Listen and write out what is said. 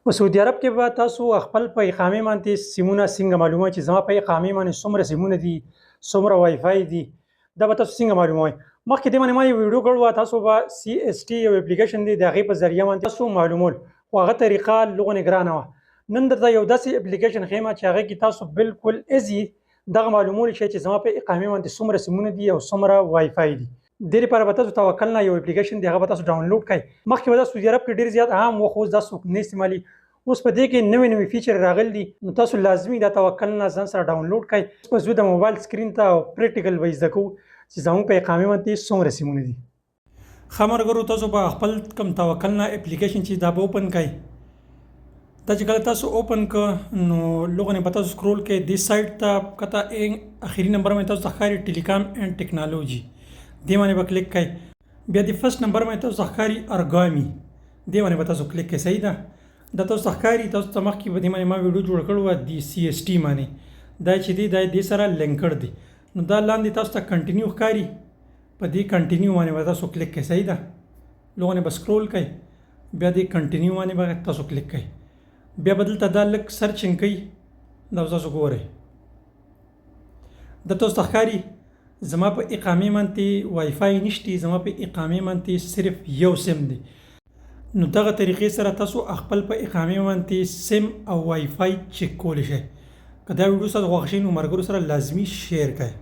په سعودي عرب کې به تاسو خپل په اقامې باندې سیمونه څنګه معلوموئ چې زما په اقامې باندې څومره سیمونه دي، څومره وای فای دي، دا به تاسو څنګه معلوموئ؟ مخکې دې باندې ما یو ویډیو کړې وه، تاسو به سی اس ټي یو اپلیکیشن دی، د هغې په ذریعه باندې تاسو معلومول، خو هغه طریقه لغونې ګرانه وه. نن درته یو داسې اپلیکیشن ښیم چې هغه کې تاسو بالکل ایزي دغه معلومول شئ چې زما په اقامې باندې څومره سیمونه دي او څومره وای فای دي. دې لپاره به تاسو توکلنا یو اپلیکیشن دی، هغه به تاسو ډاونلوډ کړئ. مخکې به دا سعودي عرب کې ډېر زیات عام و، خو اوس دا څوک نه استعمالي. اوس په دې کې نوې نوې فیچر راغلي دي، نو تاسو لازمي دا توکلنا ځان سره ډاونلوډ کړئ. اوس به ځو د موبایل سکرین ته او پریکټیکل به یې زده کوو چې زموږ په اقامې باندې څومره سیمونه دي. ښه ملګرو، تاسو به خپل کوم توکلنا اپلیکیشن چې دا به اوپن کړئ. دا چې کله تاسو اوپن کړ نو لغونې به تاسو سکرول کړئ دې سایټ ته، کته اخري نمبر باندې تاسو ته ښکاري ټیلیکام اینډ ټکنالوجي، دې باندې به کلیک کړئ. بیا د فرست نمبر باندې تاسو ته ښکاري ارګامي، دې باندې به تاسو کلیک کړئ. صحیح ده، دا تاسو ته ښکاري. تاسو ته مخکې په دې باندې ما ویډیو جوړه کړې وه، د سی اس ټي باندې دا چې دی دا دې سره لینک کړ دی. نو دا لاندې تاسو ته کنټینیو ښکاري، په دې کنټینیو باندې به تاسو کلیک کړئ. صحیح ده، لغونې به سکرول کړئ، بیا دې کنټینیو باندې به تاسو کلیک کړئ. بیا به دلته دا لږ سرچینګ کوي، دا به تاسو ګورئ. دا تاسو ته ښکاري زما په اقامې باندې وای فای نشتی، زما په اقامې باندې صرف یو سیم دی. نو دغه طریقې سره تاسو خپل په اقامې باندې سیم او وای فای چک کولی شئ. که دا ویډیو ستاسو خوښه شي نو ملګرو سره لازمي شیر کړئ.